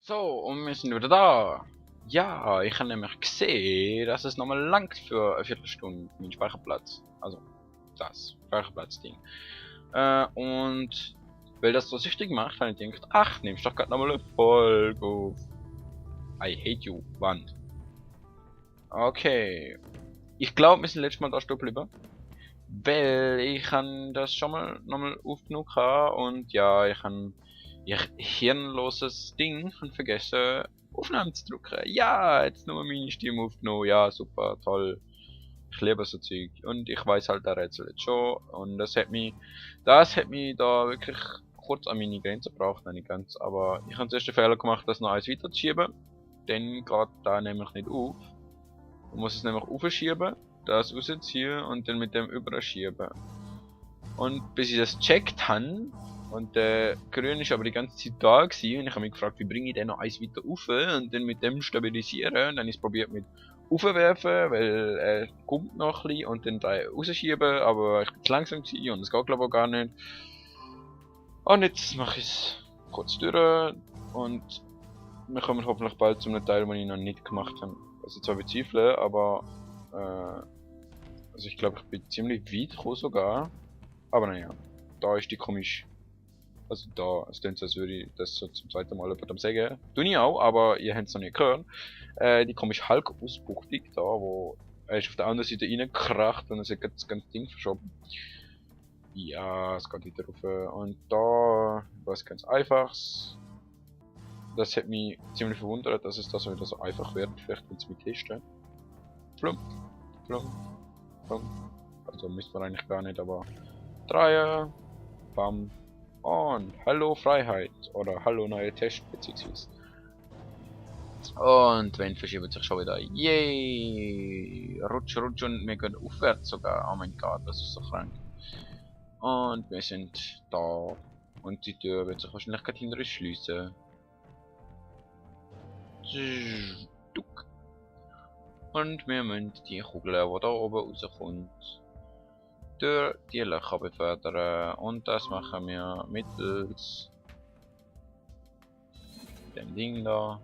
So, und wir sind wieder da. Ja, ich habe nämlich gesehen, dass es nochmal langt für eine Viertelstunde, mein Speicherplatz. Also, das Speicherplatz-Ding. Und weil das so süchtig macht, habe ich gedacht, ach, nimmst doch gerade nochmal eine Folge auf. I hate you, Wand. Okay. Ich glaube, wir sind letztes Mal da stehen geblieben. Weil ich kann das schon mal nochmal aufgenommen und ja, ich habe ihr hirnloses Ding und vergessen Aufnahmen zu drücken. Ja, jetzt nur meine Stimme aufgenommen. Ja, super, toll. Ich liebe so Zeug. Und ich weiß halt der Rätsel jetzt schon. Und das hat mich da wirklich kurz an meine Grenze gebracht, nicht ganz. Aber ich habe zuerst den Fehler gemacht, das noch eins weiterzuschieben. Dann geht da nämlich nicht auf. Man muss es nämlich aufschieben, das rausziehen und dann mit dem überschieben. Und bis ich das checkt habe, und der Grün ist aber die ganze Zeit da gewesen, und ich habe mich gefragt, wie bringe ich den noch eins weiter auf und dann mit dem stabilisieren. Und dann habe ich es probiert mit aufwerfen, weil er kommt noch ein bisschen und dann da rausschieben, aber ich bin zu langsam gewesen und es geht glaube ich auch gar nicht. Und jetzt mache ich es kurz durch und wir kommen hoffentlich bald zum Teil, den ich noch nicht gemacht habe. Also zwar bezweifle, aber also ich glaube, ich bin ziemlich weit gekommen sogar. Aber naja, da ist die komisch. Also da, es klingt so, als würde ich das so zum zweiten Mal jemandem sagen. Tu ich auch, aber ihr habt es noch nicht gehört. Die komische Hulk-Ausbuchtung da, wo er ist auf der anderen Seite reingekracht und es hat das ganze Ding verschoben. Ja, es geht wieder rauf. Und da, was ganz einfaches. Das hat mich ziemlich verwundert, dass es da so wieder so einfach wird. Vielleicht willst du mit testen. Plump, plump, plump. Also müsste man eigentlich gar nicht, aber Dreier, bam, und Hallo Freiheit oder Hallo neue Test beziehungsweise. Und wenn verschiebt sich schon wieder. Yay! Rutsch, rutsch und wir gehen aufwärts sogar. Oh mein Gott, das ist so krank. Und wir sind da. Und die Tür wird sich wahrscheinlich gerade hinter uns schließen. Duck. Und wir müssen die Kugel, die da oben rauskommt, durch die Löcher befördern. Und das machen wir mittels dem Ding da.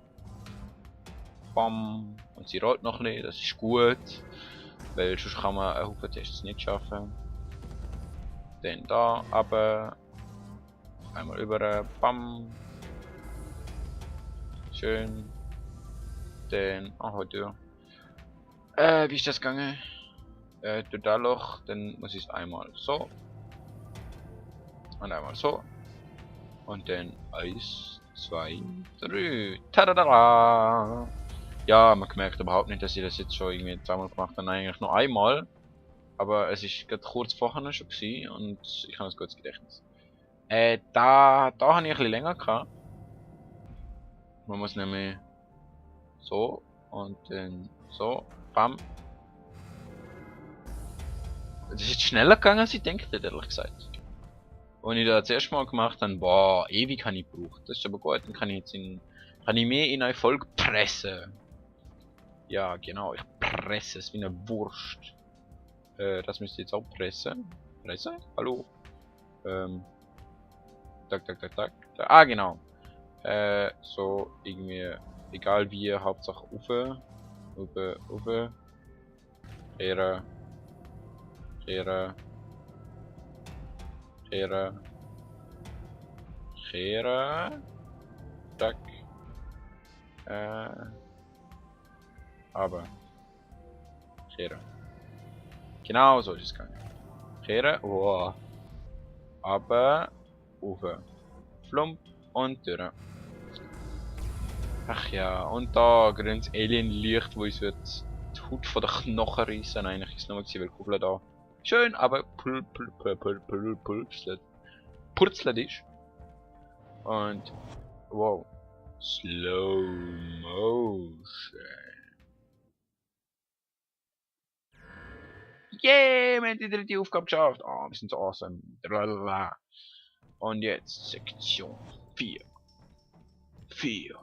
Bam. Und sie rollt noch nicht, das ist gut. Weil sonst kann man einen Haufen Tests nicht schaffen. Dann da, aber einmal über, bam. Schön. Dann, heute. Wie ist das gegangen? Durch das Loch, dann muss ich es einmal so. Und einmal so. Und dann 1, 2, 3. Tada! Ja, man merkt überhaupt nicht, dass ich das jetzt schon irgendwie zweimal gemacht habe. Nein, eigentlich nur einmal. Aber es ist gerade kurz vorher schon gewesen und ich habe ein gutes Gedächtnis. Da habe ich ein bisschen länger gehabt. Man muss nämlich so und dann so. Bam. Das ist schneller gegangen, als ich denke, ehrlich gesagt. Und ich das erste Mal gemacht habe, boah, ewig habe ich gebraucht. Das ist aber gut, dann kann ich jetzt kann ich mehr in eine Folge pressen. Ja, genau, ich presse es wie eine Wurst. Das müsst ihr jetzt auch pressen. Presse? Hallo? Tak. Ah, genau. So irgendwie, egal wie, Hauptsache ufe. Kehre. Tak. Aber. Kehre. Genau so ist es gegangen. Kehre. Oh. Aber. Ufe. Flump und durch. Ach ja, und da grünes Alien-Licht, wo uns wird die Haut von den Knochen reissen. Eigentlich ist es nur weil die Kugel da schön, aber purzelt ist. Und wow. Slow Motion. Yeah, wir haben die dritte Aufgabe geschafft. Oh, wir sind so awesome. Und jetzt Sektion 4. 4.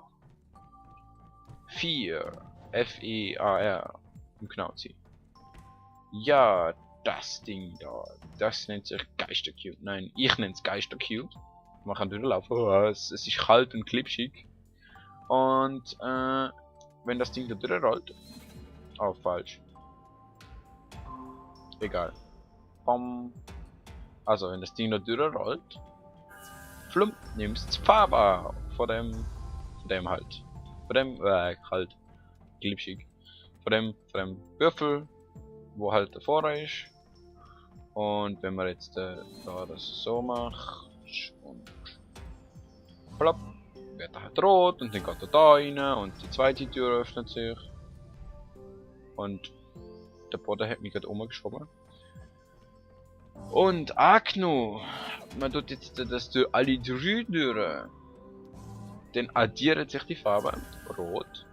F-E-A-R. Im Knauzi. Ja, das Ding da. Das nennt sich Geistercube. Nein, ich nenne es Geistercube. Man kann durchlaufen. Oh, es ist kalt und glitschig. Und wenn das Ding da drüber rollt. Oh, falsch. Egal. Bom. Also wenn das Ding da drüber rollt. Flump, nimmst Farbe von dem halt. Von dem, halt. Glitschig. Von dem Würfel, wo halt davor ist. Und wenn man jetzt da das so macht und plopp, wird er halt rot und dann geht er da rein und die zweite Tür öffnet sich. Und der Boden hat mich gerade umgeschoben. Und Agno, man tut jetzt das durch alle drei Türen. Dann addiert sich die Farbe rot,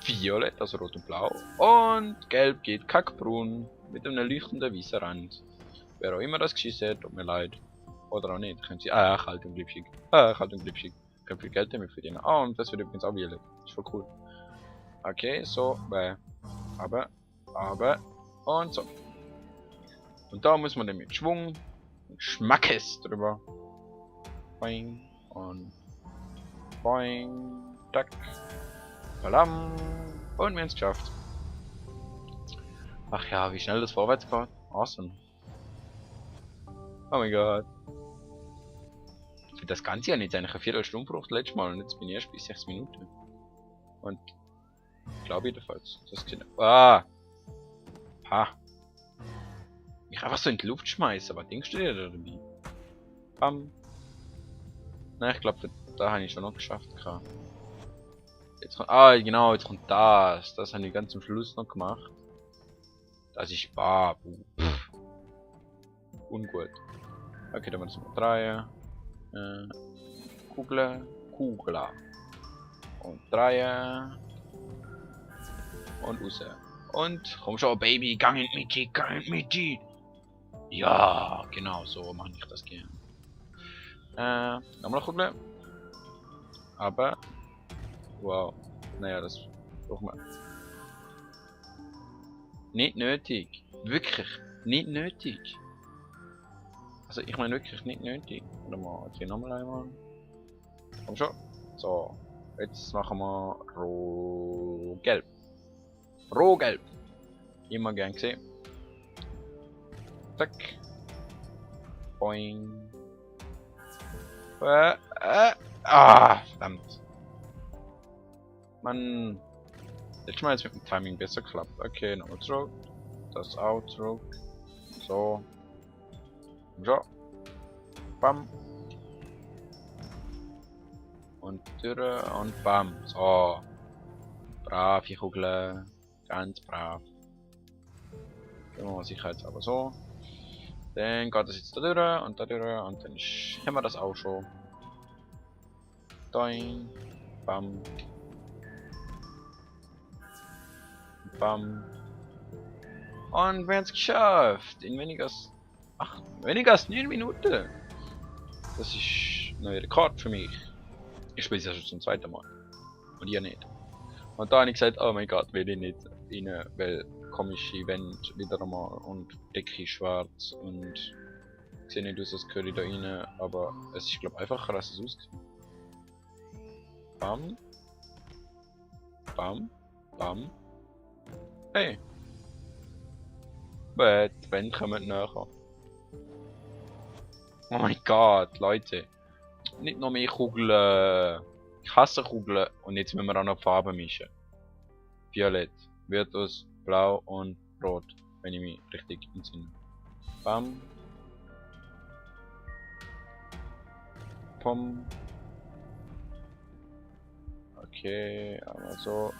violett, also rot und blau, und gelb geht kackbraun mit einem leuchtenden weißen Rand. Wer auch immer das geschissen hat, tut mir leid. Oder auch nicht, können sie. Kalt und glitschig. Kalt und glitschig. Können viel Geld damit verdienen. Und das wird übrigens auch violet. Ist voll cool. Okay, so, aber, und so. Und da muss man dann mit Schwung, Schmackes drüber. Boing und boing, tack, balam. Und wir haben es geschafft. Ach ja, wie schnell das vorwärts geht. Awesome. Oh mein Gott. Das Ganze ja nicht eigentlich eine Viertelstunde braucht letztes Mal und jetzt bin ich erst bei 6 Minuten. Und glaube ich jedenfalls. Das gesehen. Ha! Ich einfach so in die Luft schmeißen, was denkst du dir da dabei? Bam. Nein, ich glaube, da habe ich schon noch geschafft. Jetzt kommt, genau, jetzt kommt das. Das habe ich ganz zum Schluss noch gemacht. Das ist Babu. Ungut. Okay, dann müssen wir 3. Kugel. Und 3. Und raus. Und komm schon, Baby, gang in Mitte. Ja, genau, so mache ich das gerne. Nochmal Kugel. Aber, wow. Naja, das brauchen wir. Nicht nötig. Wirklich, nicht nötig. Also, ich meine wirklich nicht nötig. Warte mal, okay, nochmal einmal. Komm schon. So, jetzt machen wir Rohgelb. Rohgelb. Immer gern gesehen. Zack. Boing. Verdammt. Mann. Letztes Mal jetzt mit dem Timing besser geklappt. Okay, nochmal zurück. Das auch zurück. So. So. Bam. Und Türe und bam. So. Brav, die Kugel. Ganz brav. Gehen wir mal sicherheitshalber so. Dann geht das jetzt da durch und dann haben wir das auch schon. Doing. Bam. Bam. Und wir haben es geschafft. In weniger als 9 Minuten. Das ist ein neuer Rekord für mich. Ich spiele es ja schon zum zweiten Mal. Und ihr nicht. Und da habe ich gesagt, oh mein Gott, will ich nicht rein, weil komische Event wieder einmal und Decke schwarz und ich sehe nicht aus, als gehöre ich da rein, aber es ist glaube einfacher, als es aussieht. Bam. Bam. Bam. Hey. Die Wände kommen näher. Oh mein Gott, Leute. Nicht noch mehr Kugeln. Ich hasse Kugeln und jetzt müssen wir auch noch Farben mischen. Violett wird aus Blau und Rot, wenn ich mich richtig entsinne. Bam. Pom. Okay, einmal so.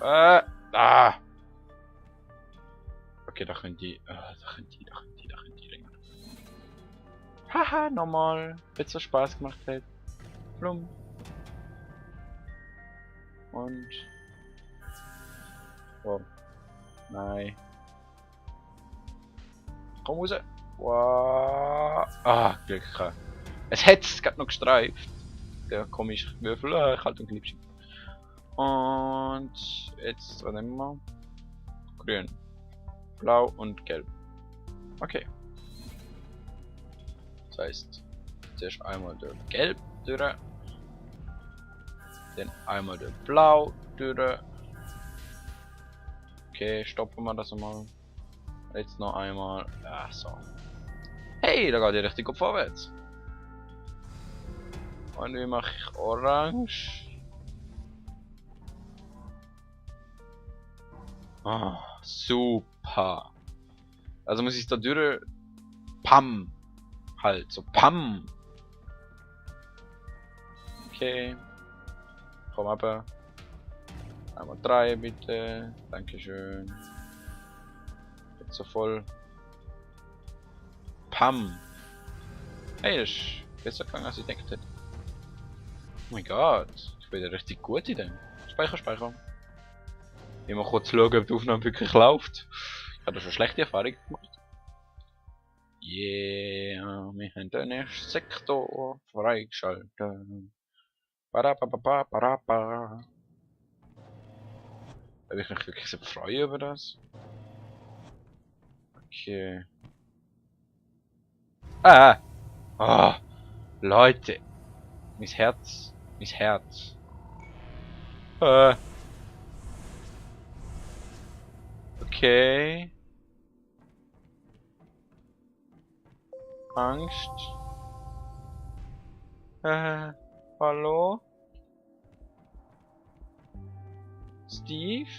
Okay, da können die länger. Haha, normal. Wenn es so Spaß gemacht hat. Plum. Und. Oh. Nein. Komm raus. Wow. Glück gehabt. Es hat es gerade noch gestreift. Der komische Würfel. Kalt und glitschig. Und jetzt, was nehmen wir? Grün. Blau und gelb. Okay. Das heißt, zuerst einmal durch gelb durch. Dann einmal der Blau durch. Okay, stoppen wir das mal. Jetzt noch einmal. Ja, so. Hey, da geht die richtig gut vorwärts. Und wie mache ich orange? Ah, super. Also muss ich da durch. Pam. Halt, so Pam. Okay. Komm aber. Einmal 3 bitte. Dankeschön. Jetzt so voll. Pam. Hey, das ist besser gegangen als ich gedacht hätte. Oh mein Gott. Ich bin ja richtig gut in dem. Speicher. Immer kurz schauen, ob die Aufnahme wirklich läuft. Ich habe da schon schlechte Erfahrungen gemacht. Yeah, wir haben den nächsten Sektor freigeschaltet. Parapapapa. Habe ich mich wirklich so freuen über das? Okay. Ah! Ah! Leute! Mein Herz. Mein Herz. Okay. Angst. Hallo? Steve?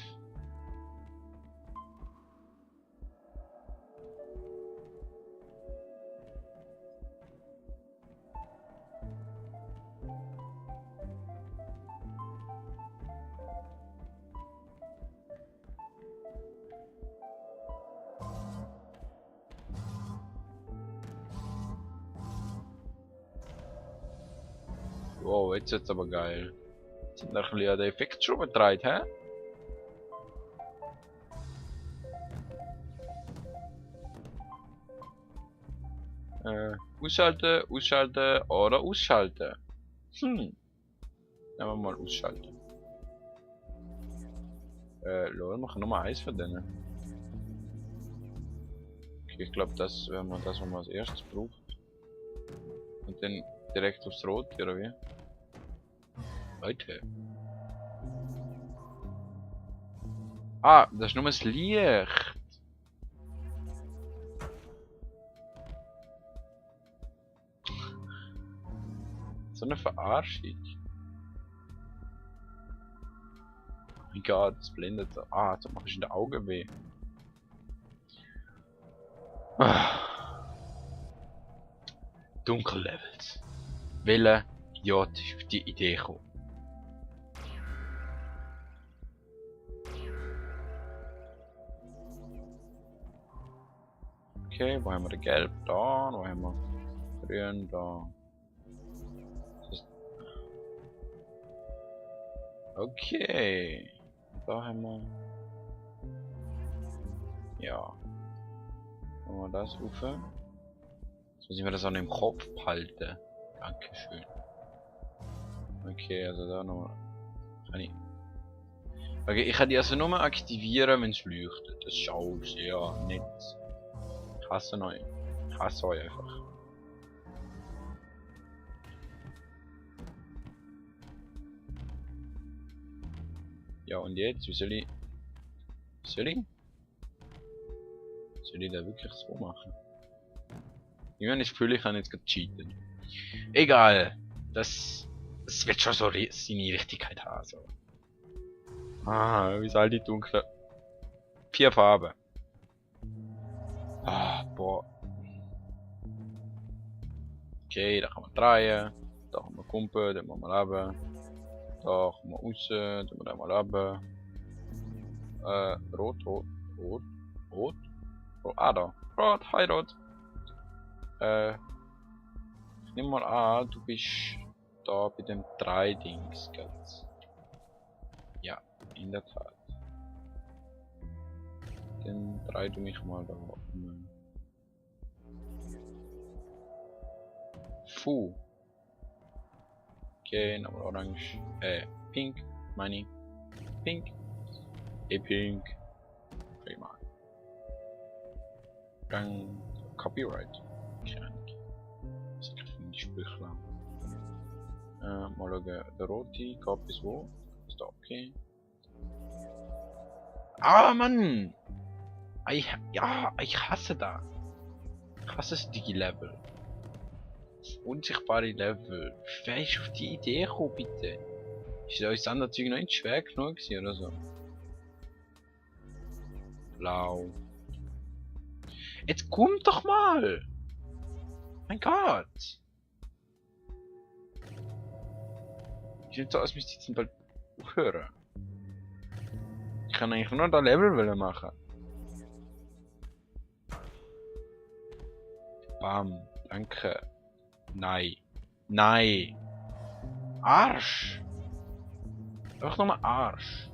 Wow, jetzt wird's aber geil. Jetzt sind noch ein bisschen an den Effektschrauben gedreht, hä? Ausschalten oder ausschalten. Nehmen wir mal ausschalten. Lol, machen Nummer 1 von denen. Okay, ich glaube, das wäre mal das, was man als erstes braucht. Und dann direkt aufs Rot, oder wie? Leute. Ah, das ist nur das Licht. So eine Verarschung. Oh mein Gott, das blendet. Ah, das macht in den Augen weh. Ah. Dunkellevels. Welcher Idiot ist auf die Idee gekommen? Okay, wo haben wir den Gelb? Da, wo haben wir Grün? Da. Okay. Da haben wir. Ja. Machen wir das auf. Jetzt muss ich mir das auch noch im Kopf behalten. Dankeschön. Okay, also da noch. Kann ich. Okay, ich kann die also nur aktivieren, wenn es leuchtet. Das ist alles sehr nett. Ich hasse euch. Ich hasse euch einfach. Ja, und jetzt? Wie soll ich. Soll ich? Soll ich das wirklich so machen? Ich habe das Gefühl, ich kann jetzt gerade cheaten. Egal. Das wird schon so seine Richtigkeit haben. So. Ah, wie soll die dunkle. 4 Farben. Ah, boah. Okay, da kann man drehen. Da kann man kumpen, dann machen wir runter. Da kann man raus, dann machen wir mal runter. Rot. Rot. Ah, da. Rot, hi Rot. Ich nehme mal an, du bist da bei den 3 Dings, gell? Ja, in der Tat. Dann dreh du mich mal da um. Puh. Okay, nochmal orange. Pink, meine ich. Pink. Pink. Prima. Dann Copyright. Keine Ahnung. Das ist die Sprüche. Mal schauen, der rote geht bis wo? Ist da okay? Ah, Mann! Ja, ich hasse da. Ich hasse das Digi-Level. Unsichtbare Level. Wer ist auf die Idee gekommen, bitte? Ist das andere Zeug noch nicht schwer genug gewesen, oder so? Blau. Jetzt komm doch mal! Mein Gott! Ich will so, als müsste ich jetzt bald aufhören. Ich kann eigentlich nur noch das Level machen. Bam. Danke. Nein. Nein. Arsch. Einfach nochmal Arsch.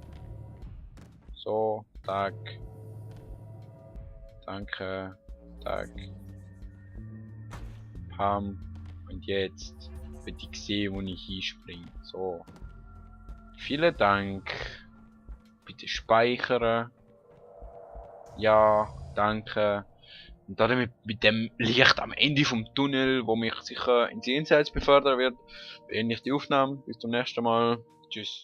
So. Tag. Danke. Tag. Pam. Und jetzt wird ich sehen, wo ich hinspringe. So. Vielen Dank. Bitte speichern. Ja, danke. Und damit mit dem Licht am Ende vom Tunnel, wo mich sicher ins Jenseits befördern wird, beende ich die Aufnahme. Bis zum nächsten Mal. Tschüss.